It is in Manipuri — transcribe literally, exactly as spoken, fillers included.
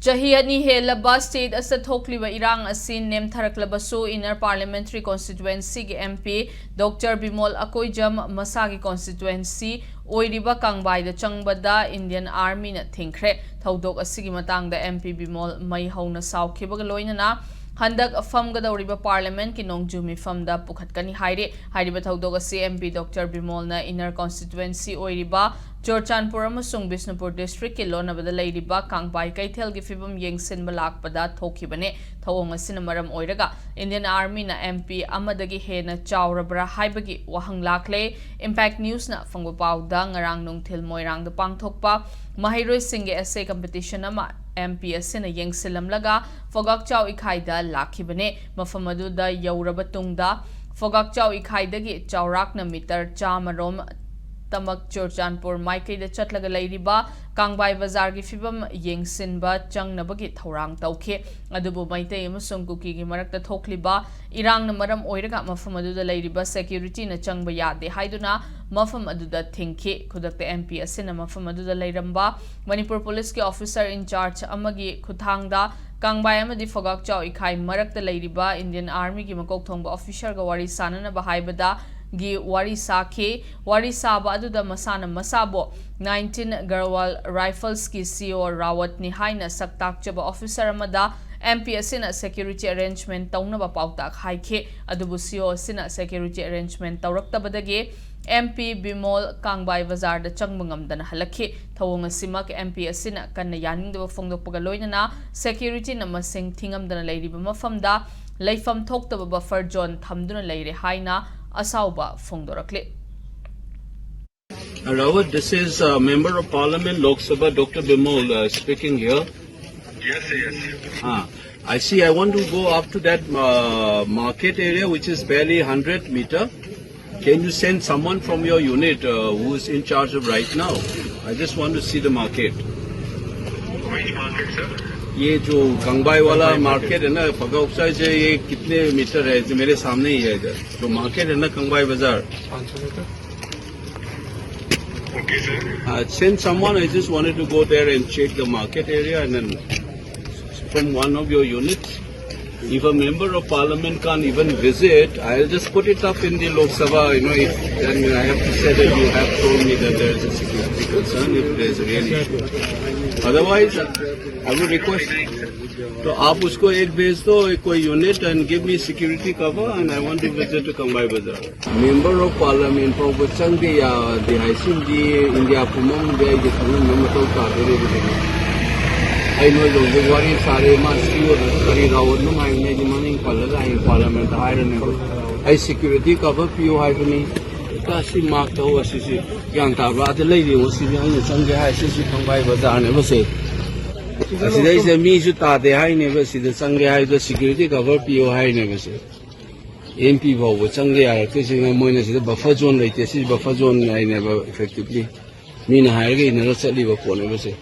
ꯆꯍꯤ ꯑꯅꯤ ꯍꯦꯜꯂꯕ state ꯑꯁꯤꯗ ꯊꯣꯛꯂꯤꯕ ꯏꯔꯥꯡ ꯑꯁꯤ ꯅꯦꯝꯊꯔꯛꯂꯕꯁꯨ, Inner Parliamentary Constituencyꯒꯤ MP Doctor Bimol Akoijam ꯃꯁꯥꯒꯤ constituency ꯑꯣꯏꯔꯤꯕ ꯀꯥꯡꯕꯥꯏꯗ ꯆꯪꯕꯗ Indian Armyꯅ ꯊꯤꯡꯈ꯭ꯔꯦ꯫ ꯊꯧꯗꯣꯛ ꯑꯁꯤꯒꯤ ꯃꯇꯥꯡꯗ MP ꯕꯤꯃꯣꯜ ꯃꯩ ꯍꯧꯅ ꯁꯥꯎꯈꯤꯕꯒ ꯂꯣꯏꯅꯅ ꯍꯟꯗꯛ ꯐꯝꯒꯗꯧꯔꯤꯕ Parliamentꯀꯤ ꯅꯣꯡꯖꯨ ꯃꯤꯐꯝꯗ ꯄꯨꯈꯠꯀꯅꯤ ꯍꯥꯏꯔꯤ꯫ ꯍꯥꯏꯔꯤꯕ ꯊꯧꯗꯣꯛ ꯑꯁꯤ MP Doctor ꯕꯤꯃꯣꯜꯅ Inner Constituency ꯑꯣꯏꯔꯤꯕ ꯆꯨꯔꯆꯥꯟꯄꯨꯔ ꯑꯃꯁꯨꯡ ꯕꯤꯁꯅꯨꯄꯨꯔ districtꯀꯤ ꯂꯣꯟꯅꯕꯗ ꯂꯩꯔꯤꯕ ꯀꯥꯡꯕꯥꯏ ꯀꯩꯊꯦꯜꯒꯤ ꯐꯤꯕꯝ ꯌꯦꯡꯁꯤꯟꯕ ꯂꯥꯛꯄꯗ ꯊꯣꯛꯈꯤꯕꯅꯤ꯫ ꯊꯧꯑꯣꯡ ꯑꯁꯤꯅ ꯃꯔꯝ ꯑꯣꯏꯔꯒ Indian Armyꯅ MP ꯑꯃꯗꯒꯤ ꯍꯦꯟꯅ ꯆꯥꯎꯔꯕ꯭ꯔꯥ ꯍꯥꯏꯕꯒꯤ ꯋꯥꯍꯪ ꯂꯥꯛꯂꯦ꯫ Impact Newsꯅ ꯐꯪꯕ ꯄꯥꯎꯗ, ꯉꯔꯥꯡ ꯅꯨꯡꯊꯤꯜ ꯃꯣꯏꯔꯥꯡꯗ ꯄꯥꯡꯊꯣꯛꯄ ꯃꯍꯩꯔꯣꯏꯁꯤꯡꯒꯤ essay competition ꯑꯃ MP ꯑꯁꯤꯅ ꯌꯦꯡꯁꯤꯜꯂꯝꯂꯒ ꯐꯣꯒꯥꯛꯆꯥꯎ ꯏꯈꯥꯏꯗ ꯂꯥꯛꯈꯤꯕꯅꯤ꯫ ꯃꯐꯝ ꯑꯗꯨꯗ ꯌꯧꯔꯕ ꯇꯨꯡꯗ, ꯐꯣꯒꯥꯛꯆꯥꯎ ꯏꯈꯥꯏꯗꯒꯤ ꯆꯥꯎꯔꯥꯛꯅ meter ꯆꯥꯝꯃ ꯔꯣꯝ ꯇꯃꯛ ꯆꯨꯔꯆꯥꯟꯄꯨꯔ ꯃꯥꯏꯀꯩꯗ ꯆꯠꯂꯒ ꯂꯩꯔꯤꯕ ꯀꯥꯡꯕꯥꯏ ꯕꯖꯥꯔꯒꯤ ꯐꯤꯕꯝ ꯌꯦꯡꯁꯤꯟꯕ ꯆꯪꯅꯕꯒꯤ ꯊꯧꯔꯥꯡ ꯇꯧꯈꯤ꯫ ꯑꯗꯨꯕꯨ ꯃꯩꯇꯩ ꯑꯃꯁꯨꯡ ꯀꯨꯀꯤꯒꯤ ꯃꯔꯛꯇ ꯊꯣꯛꯂꯤꯕ ꯏꯔꯥꯡꯅ ꯃꯔꯝ ꯑꯣꯏꯔꯒ ꯃꯐꯝ ꯑꯗꯨꯗ ꯂꯩꯔꯤꯕ securityꯅ ꯆꯪꯕ ꯌꯥꯗꯦ ꯍꯥꯏꯗꯨꯅ ꯃꯐꯝ ꯑꯗꯨꯗ ꯊꯤꯡꯈꯤ꯫ ꯈꯨꯗꯛꯇ MP ꯑꯁꯤꯅ ꯃꯐꯝ ꯑꯗꯨꯗ ꯂꯩꯔꯝꯕ ꯃꯅꯤꯄꯨꯔ ꯄꯨꯂꯤꯁꯀꯤ officer in charge ꯑꯃꯒꯤ ꯈꯨꯠꯊꯥꯡꯗ ꯀꯥꯡꯕꯥꯏ ꯑꯃꯗꯤ ꯐꯣꯒꯥꯛꯆꯥꯎ ꯏꯈꯥꯏ ꯃꯔꯛꯇ ꯂꯩꯔꯤꯕ Indian Armyꯒꯤ ꯃꯀꯣꯛ ꯊꯣꯡꯕ officerꯒ ꯋꯥꯔꯤ ꯁꯥꯅꯅꯕ ꯍꯥꯏꯕꯗꯒꯤ ꯋꯥꯔꯤ ꯁꯥꯈꯤ꯫ ꯋꯥꯔꯤ ꯁꯥꯕ ꯑꯗꯨꯗ ꯃꯁꯥꯅ ꯃꯁꯥꯕꯨ nineteen Garhwal Riflesꯀꯤ CO ꯔꯥꯋꯠꯅꯤ ꯍꯥꯏꯅ ꯁꯛ ꯇꯥꯛꯆꯕ officer ꯑꯃꯗ MP ꯑꯁꯤꯅ security arrangement ꯇꯧꯅꯕ ꯄꯥꯎꯇꯥꯛ ꯍꯥꯏꯈꯤ꯫ ꯑꯗꯨꯕꯨ CO ꯑꯁꯤꯅ security arrangement ꯇꯧꯔꯛꯇꯕꯗꯒꯤ MP ꯕꯤꯃꯣꯜ ꯀꯥꯡꯕꯥꯏ ꯕꯖꯥꯔꯗ ꯆꯪꯕ ꯉꯝꯗꯅ ꯍꯜꯂꯛꯈꯤ꯫ ꯊꯧꯑꯣꯡ ꯑꯁꯤꯃꯛ MP ꯑꯁꯤꯅ ꯀꯟꯅ ꯌꯥꯅꯤꯡꯗꯕ ꯐꯣꯡꯗꯣꯛꯄꯒ ꯂꯣꯏꯅꯅ securityꯅ ꯃꯁꯤꯡ ꯊꯤꯉꯝꯗꯅ ꯂꯩꯔꯤꯕ ꯃꯐꯝꯗ ꯂꯩꯐꯝ ꯊꯣꯛꯇꯕ buffer zone ꯊꯝꯗꯨꯅ ꯂꯩꯔꯦ ꯍꯥꯏꯅ ꯑꯁꯥꯎꯕ ꯐꯣꯡꯗꯣꯔꯛꯂꯤ꯫ Uh, Rawat, this is uh, Member of Parliament, Lok Sabha, Doctor Bimol uh, speaking here. Yes, yes. Ah, I see. I want to go up to that uh, market area, which is barely one hundred meter. Can you send someone from your unit uh, who is in charge of right now? I just want to see the market. Which market, sir? ये जो कंगबाई वाला मार्केट है ना, फगाउक्सा से ये कितने मीटर है? जो मेरे सामने ही है इधर, जो मार्केट है ना, कंगबाई बाजार. Okay, sir. Uh, send someone. I just wanted to go there and check the market area and then from one of your units. If a member of parliament can't even visit, I'll just put it up in the Lok Sabha, you know, if, and I have to say that you have told me that there is a security concern, if there is a real issue. Otherwise, I would request, तो आप उसको एक भेज दो, कोई unit, and give me security cover, and I want to visit to Kambai Bazar. Member of Parliament ꯐꯥꯎꯕ ꯆꯪꯗꯦ ꯌꯥꯗꯦ ꯍꯥꯏꯁꯤꯃꯗꯤ ꯏꯟꯗꯤꯌꯥ ꯄꯨꯝꯕꯗꯤ ꯑꯩꯗꯤ ꯈꯪꯍꯟꯕ ꯃꯊꯧ ꯇꯥꯗꯣꯔꯤꯕꯅꯤ꯫ ꯑꯩ ꯅꯣꯏꯗ ꯍꯧꯖꯤꯛ ꯋꯥꯔꯤ ꯁꯥꯔꯦ, ꯃꯥ ꯁꯤ ꯑꯣꯏꯗ꯭ꯔꯁꯨ ꯀꯔꯤ ꯔꯥꯍꯨꯜꯅꯣ ꯍꯥꯏꯕꯅꯤ, ꯑꯩꯗꯤ ꯃꯃꯤꯡ ꯄꯜꯂꯒ ꯍꯌꯦꯡ ꯄꯥꯔꯂꯤꯌꯥꯃꯦꯟꯠꯇ ꯍꯥꯏꯔꯅꯦꯕ꯫ ꯑꯩ ꯁꯦꯀ꯭ꯌꯨꯔꯤꯇꯤ ꯀꯚꯔ ꯄꯤꯌꯨ ꯍꯥꯏꯕꯅꯤ꯫ ꯀꯥꯁꯤ ꯃꯥꯔꯛ ꯇꯧ, ꯑꯁꯤꯁꯤ ꯒ꯭ꯌꯥꯟ ꯇꯥꯕ꯭ꯔꯥ? ꯑꯗ ꯂꯩꯔꯤ ꯌꯦꯡꯉꯣ, ꯁꯤꯗꯤ ꯑꯩꯅ ꯆꯪꯒꯦ ꯍꯥꯏ, ꯁꯤꯁꯤ ꯈꯝꯕꯥꯏ ꯕꯖꯥꯔꯅꯦꯕ ꯁꯦ꯫ ꯑꯁꯤꯗꯩꯁꯤꯗ ꯃꯤꯁꯨ ꯇꯥꯗꯦ ꯍꯥꯏꯅꯦꯕ, ꯁꯤꯗ ꯆꯪꯒꯦ ꯍꯥꯏꯗꯣ ꯁꯦꯀ꯭ꯌꯨꯔꯤꯇꯤ ꯀꯚꯔ ꯄꯤꯌꯨ ꯍꯥꯏꯅꯦꯕ ꯁꯦ꯫ ꯑꯦꯝ ꯄꯤ ꯐꯥꯎꯕ ꯆꯪꯒꯦ ꯌꯥꯔꯛꯇ꯭ꯔꯤꯁꯤꯅ ꯃꯣꯏꯅ ꯁꯤꯗ ꯕꯐꯔ ꯖꯣꯟ ꯂꯩꯇꯦ, ꯁꯤ ꯕꯐꯔ ꯖꯣꯟ ꯍꯥꯏꯅꯦꯕ ꯏꯐꯦꯛꯇꯤꯚꯂꯤ꯫ ꯃꯤꯅ ꯍꯥꯏꯔꯒ ꯏꯟꯅꯔ ꯆꯠꯂꯤꯕ ꯄꯣꯠꯅꯦꯕ ꯁꯦ꯫